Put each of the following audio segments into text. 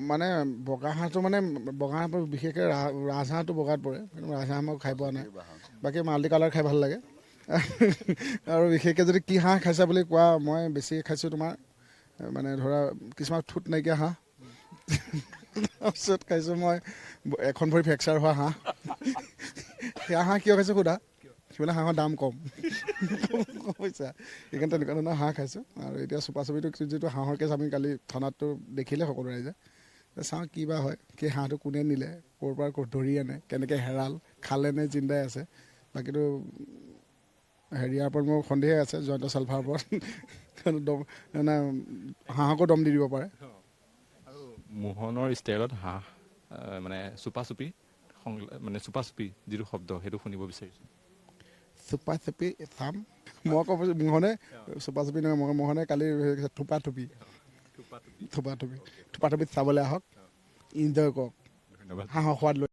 মানে বগা হাঁহটো, মানে বগা হাঁহ বিশেষকৈ ৰাজহাঁহটো বগাত পৰে, কিন্তু ৰাজহাঁহ মই খাই পোৱা নাই। বাকী মাল্টি কালাৰ খাই ভাল লাগে। আৰু বিশেষকৈ যদি কি হাঁহ খাইছা বুলি কোৱা, মই বেছি খাইছোঁ তোমাৰ মানে ধৰা কিছুমান ঠোঁট নাইকিয়া হাঁহ, তাৰপিছত খাইছোঁ মই এখন ভৰি ফ্ৰেকচাৰ হোৱা হাঁহ। সেয়া হাঁহ কিয় খাইছোঁ সোধা, সেইবিলাক হাঁহৰ দাম কম, বুজিছা? সেইকাৰণে তেনেকুৱা ধৰণৰ হাঁহ খাইছোঁ। আৰু এতিয়া চুপা চুপিটো যিটো হাঁহৰ কেছ আমি কালি থানাততো দেখিলে সকলো ৰাইজে, চাওঁ কি বা হয়। সেই হাঁহটো কোনে নিলে, ক'ৰ পৰা ক'ত ধৰি আনে, কেনেকৈ হেৰাল, খালে নে জিন্দাই আছে। বাকীটো হেৰিয়াৰ ওপৰত মোৰ সন্দেহে আছে, জয়ন্ত চালভাৰ ওপৰত। দম মানে হাঁহকো দম দি দিব পাৰে। আৰু মোহনৰ ষ্টাইলত হাঁহ মানে চুপা চুপি, মানে চুপা চুপি যিটো শব্দ, সেইটো শুনিব বিচাৰিছোঁ। চুপা চুপি চাম। মই ক'ব মোহনে চুপা চুপি নহয়, মই মোহনে কালি থোপা থুপি, থোপা থুপি, থোপা থুপিত চাবলৈ আহক, ইনজয় কৰক। ধন্যবাদ। হাঁহৰ সোৱাদ লৈ।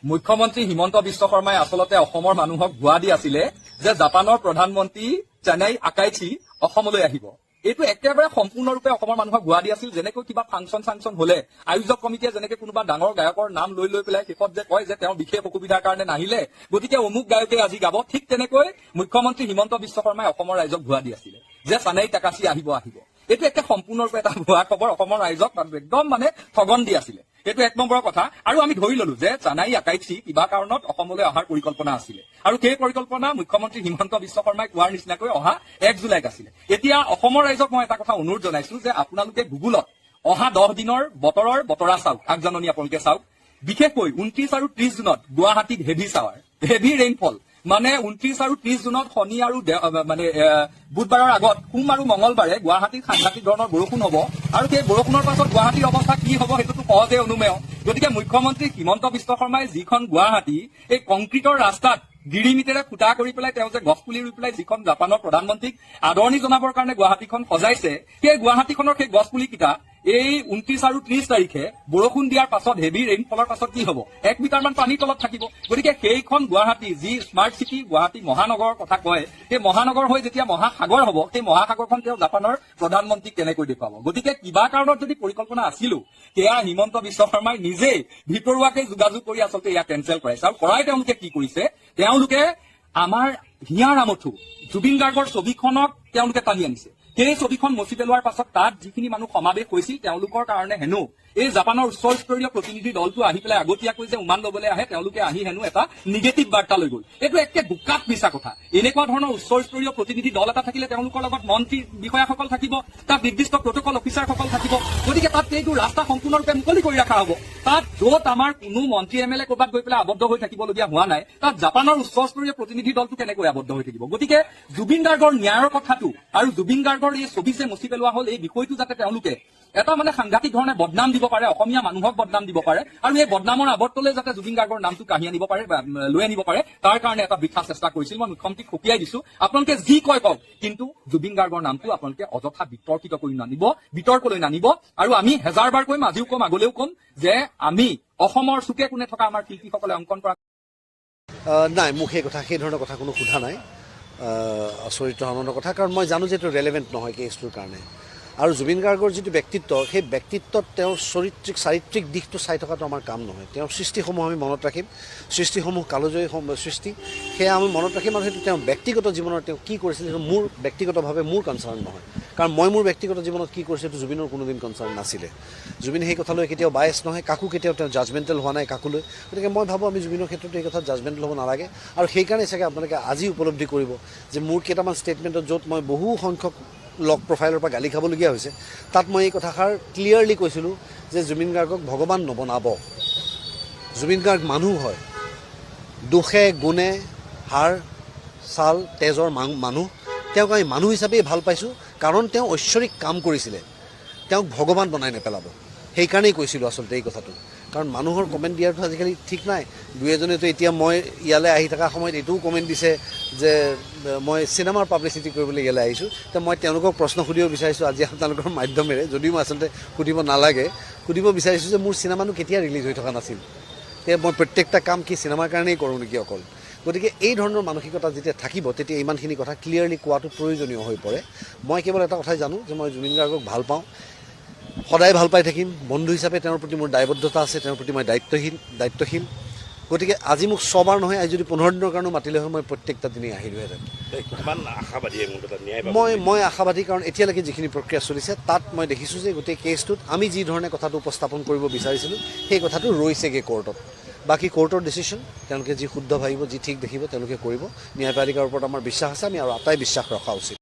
মুখ্যমন্ত্ৰী হিমন্ত বিশ্ব শৰ্মাই আচলতে অসমৰ মানুহক ভুৱা দি আছিলে যে জাপানৰ প্ৰধানমন্ত্ৰী চানাই আকাইচি অসমলৈ আহিব। এইটো একেবাৰে সম্পূৰ্ণৰূপে অসমৰ মানুহক ভুৱা দি আছিল। যেনেকৈ কিবা ফাংচন চাংচন হলে আয়োজক কমিটিয়ে যেনেকে কোনোবা ডাঙৰ গায়কৰ নাম লৈ লৈ পেলাই শেষত যে কয় যে তেওঁৰ বিশেষ অসুবিধাৰ কাৰণে নাহিলে, গতিকে অমুক গায়কে আজি গাব, ঠিক তেনেকৈ মুখ্যমন্ত্ৰী হিমন্ত বিশ্ব শৰ্মাই অসমৰ ৰাইজক ভুৱা দি আছিলে যে চানাই টাকাচি আহিব আহিব। এইটো একে সম্পূৰ্ণৰূপে এটা ভুৱা খবৰ। অসমৰ ৰাইজক একদম মানে ঠগন দি আছিলে। এইটো এক নম্বৰৰ কথা। আৰু আমি ধৰি ললো যে চানাই আকাইচি কিবা কাৰণত অসমলৈ অহাৰ পৰিকল্পনা আছিলে আৰু সেই পৰিকল্পনা মুখ্যমন্ত্ৰী হিমন্ত বিশ্ব শৰ্মাই কোৱাৰ নিচিনাকৈ অহা 1 জুলাইত আছিলে। এতিয়া অসমৰ ৰাইজক মই এটা কথা অনুৰোধ জনাইছো যে আপোনালোকে গুগলত অহা 10 দিনৰ বতৰৰ বতৰা চাওক, আগজাননী আপোনালোকে চাওক। বিশেষকৈ 29 আৰু 30 জুনত গুৱাহাটীত হেভি চাৱাৰ, হেভি ৰেইনফল। মানে 29 আৰু 30 জুনত শনি আৰু মানে বুধবাৰৰ আগত সোম আৰু মঙলবাৰে গুৱাহাটীত সাংঘাতিক ধৰণৰ বৰষুণ হ'ব আৰু সেই বৰষুণৰ পাছত গুৱাহাটীৰ অৱস্থা কি হ'ব, সেইটোতো সহজে অনুমেয়। গতিকে মুখ্যমন্ত্ৰী হিমন্ত বিশ্ব শৰ্মাই যিখন গুৱাহাটী এই কংক্ৰিটৰ ৰাস্তাত গিৰিমিটেৰে ফুটা কৰি পেলাই তেওঁ যে গছপুলি ৰুই পেলাই যিখন জাপানৰ প্ৰধানমন্ত্ৰীক আদৰণি জনাবৰ কাৰণে গুৱাহাটীখন সজাইছে, সেই গুৱাহাটীখনৰ সেই গছপুলি কেইটা এই 29 আৰু 30 তাৰিখে বৰষুণ দিয়াৰ পাছত, হেভি ৰেইনফলৰ পাছত কি হ'ব? 1 মিটাৰ মান পানীৰ তলত থাকিব। গতিকে সেইখন গুৱাহাটী, যি স্মাৰ্ট চিটি গুৱাহাটী মহানগৰৰ কথা কয়, সেই মহানগৰ হৈ যেতিয়া মহাসাগৰ হ'ব, সেই মহাসাগৰখন তেওঁ জাপানৰ প্ৰধানমন্ত্ৰীক কেনেকৈ দেখুৱাব? গতিকে কিবা কাৰণত যদি পৰিকল্পনা আছিলো, সেয়া হিমন্ত বিশ্ব শৰ্মাই নিজেই ভিতৰুৱাকে যোগাযোগ কৰি আচলতে এয়া কেনচেল কৰাইছে। আৰু কৰাই তেওঁলোকে কি কৰিছে? তেওঁলোকে আমাৰ হিয়াৰ আমঠু জুবিন গাৰ্গৰ ছবিখনক তেওঁলোকে টানি আনিছে। সেই ছবিখন মচি পেলোৱাৰ পাছত তাত যিখিনি মানুহ সমাৱেশ হৈছিল, তেওঁলোকৰ কাৰণে হেনো এই জাপানৰ উচ্চ স্তৰীয় প্ৰতিনিধি দলটো আহি পেলাই আগতীয়াকৈ যে উমান ল'বলৈ আহে, তেওঁলোকে আহি হেনো এটা নিগেটিভ বাৰ্তা লৈ গ'ল। এইটো একে গোকাট মিছা কথা। এনেকুৱা ধৰণৰ উচ্চ স্তৰীয় প্ৰতিনিধি দল এটা থাকিলে তেওঁলোকৰ লগত মন্ত্ৰী বিষয়াসকল থাকিব, তাত নিৰ্দিষ্ট প্ৰটকল অফিচাৰসকল থাকিব। গতিকে তাত সেইটো ৰাস্তা সম্পূৰ্ণৰূপে মুকলি কৰি ৰখা হ'ব। তাত য'ত আমাৰ কোনো মন্ত্ৰী, এম এল এ ক'ৰবাত গৈ পেলাই আবদ্ধ হৈ থাকিবলগীয়া হোৱা নাই, তাত জাপানৰ উচ্চ স্তৰীয় প্ৰতিনিধি দলটো কেনেকৈ আবদ্ধ হৈ থাকিব? গতিকে জুবিন গাৰ্গৰ ন্যায়ৰ কথাটো আৰু জুবিন গাৰ্গৰ এই ছবি যে মচি পেলোৱা হ'ল, এই বিষয়টো যাতে তেওঁলোকে এটা মানে সাংঘাতিক ধৰণে বদনাম দিব পাৰে, অসমীয়া মানুহক বদনাম দিব পাৰে আৰু এই বদনামৰ আৱৰ্তলৈ যাতে জুবিন গাৰ্গৰ নামটো কাঢ়ি আনিব পাৰে বা লৈ আনিব পাৰে, তাৰ কাৰণে এটা বৃথা চেষ্টা কৰিছিল। মই মুখ্যমন্ত্ৰীক সকীয়াই দিছো, আপোনালোকে যি কয় কওক, কিন্তু জুবিন গাৰ্গৰ নামটো আপোনালোকে অযথা বিতৰ্কিত কৰি নানিব, বিতৰ্কলৈ নানিব। আৰু আমি হেজাৰবাৰ কৰিম, আজিও ক'ম, আগলৈও ক'ম যে আমি অসমৰ চুকে কোণে থকা আমাৰ শিল্পীসকলে অংকন কৰা নাই, মোক সেই কথা, সেই ধৰণৰ কথা কোনো সোধা নাই। আচৰিত ধৰণৰ কথা, কাৰণ মই জানো যে এইটো ৰেলেভেণ্ট নহয় কেছটোৰ কাৰণে। আৰু জুবিন গাৰ্গৰ যিটো ব্যক্তিত্ব, সেই ব্যক্তিত্বত তেওঁৰ চৰিত্ৰিক চাৰিত্ৰিক দিশটো চাই থকাটো আমাৰ কাম নহয়। তেওঁৰ সৃষ্টিসমূহ আমি মনত ৰাখিম। সৃষ্টিসমূহ কালজয়ী সৃষ্টি, সেয়া আমি মনত ৰাখিম। আৰু সেইটো তেওঁ ব্যক্তিগত জীৱনত তেওঁ কি কৰিছিল, সেইটো মোৰ ব্যক্তিগতভাৱে মোৰ কনচাৰ্ণ নহয়। কাৰণ মই মোৰ ব্যক্তিগত জীৱনত কি কৰিছোঁ, সেইটো জুবিনৰ কোনোদিন কনচাৰ্ণ নাছিলে। জুবিন সেই কথালৈ কেতিয়াও বায়েছ নহয়, কাকো কেতিয়াও তেওঁ জাজমেণ্টেল হোৱা নাই কাকো লৈ। গতিকে মই ভাবোঁ, আমি জুবিনৰ ক্ষেত্ৰতো এই কথাত জাজমেণ্টেল হ'ব নালাগে। আৰু সেইকাৰণে চাগে আপোনালোকে আজি উপলব্ধি কৰিব যে মোৰ কেইটামান ষ্টেটমেণ্টত, য'ত মই বহু সংখ্যক লক প্ৰফাইলৰ পৰা গালি খাবলগীয়া হৈছে, তাত মই এই কথাষাৰ ক্লিয়াৰলি কৈছিলোঁ যে জুবিন গাৰ্গক ভগৱান নবনাব। জুবিন গাৰ্গ মানুহ হয়, দোষে গুণে হাড় ছাল তেজৰ মানুহ। তেওঁক আমি মানুহ হিচাপেই ভাল পাইছোঁ, কাৰণ তেওঁ ঐশ্বৰিক কাম কৰিছিলে। তেওঁক ভগৱান বনাই নেপেলাব, সেইকাৰণেই কৈছিলোঁ আচলতে এই কথাটো। কাৰণ মানুহৰ কমেণ্ট দিয়াটো আজিকালি ঠিক নাই। দুই এজনেতো এতিয়া মই ইয়ালৈ আহি থকা সময়ত এইটোও কমেণ্ট দিছে যে মই চিনেমাৰ পাব্লিচিটি কৰিবলৈ ইয়ালৈ আহিছোঁ। তো মই তেওঁলোকক প্ৰশ্ন সুধিব বিচাৰিছোঁ আজি আপোনালোকৰ মাধ্যমেৰে, যদিও মই আচলতে সুধিব নালাগে, সুধিব বিচাৰিছোঁ যে মোৰ চিনেমানো কেতিয়া ৰিলিজ হৈ থকা নাছিল? তে মই প্ৰত্যেকটা কাম কি চিনেমাৰ কাৰণেই কৰোঁ নেকি অকল? গতিকে এই ধৰণৰ মানসিকতা যেতিয়া থাকিব, তেতিয়া ইমানখিনি কথা ক্লিয়াৰলি কোৱাটো প্ৰয়োজনীয় হৈ পৰে। মই কেৱল এটা কথাই জানো যে মই জুবিন গাৰ্গক ভাল পাওঁ। সদায় ভাল পাই থাকিম। বন্ধু হিচাপে তেওঁৰ প্ৰতি মোৰ দায়বদ্ধতা আছে, তেওঁৰ প্ৰতি মই দায়িত্বশীল। গতিকে আজি মোক ছবাৰ নহয়, আজি যদি 15 দিনৰ কাৰণেও মাতিলে হয়, মই প্ৰত্যেকটা দিনেই আহিলোহেঁতেন। কিমান আশাবাদী এই মুহূৰ্তত ন্যায় পাব? মই আশাবাদী, কাৰণ এতিয়ালৈকে যিখিনি প্ৰক্ৰিয়া চলিছে তাত মই দেখিছোঁ যে গোটেই কেছটোত আমি যি ধৰণে কথাটো উপস্থাপন কৰিব বিচাৰিছিলোঁ, সেই কথাটো ৰৈছেগৈ কোৰ্টত। বাকী কোৰ্টৰ ডিচিশ্যন, তেওঁলোকে যি শুদ্ধ ভাবিব, যি ঠিক দেখিব, তেওঁলোকে কৰিব। ন্যায়পালিকাৰ ওপৰত আমাৰ বিশ্বাস আছে, আমি আৰু আটাই বিশ্বাস ৰখা উচিত।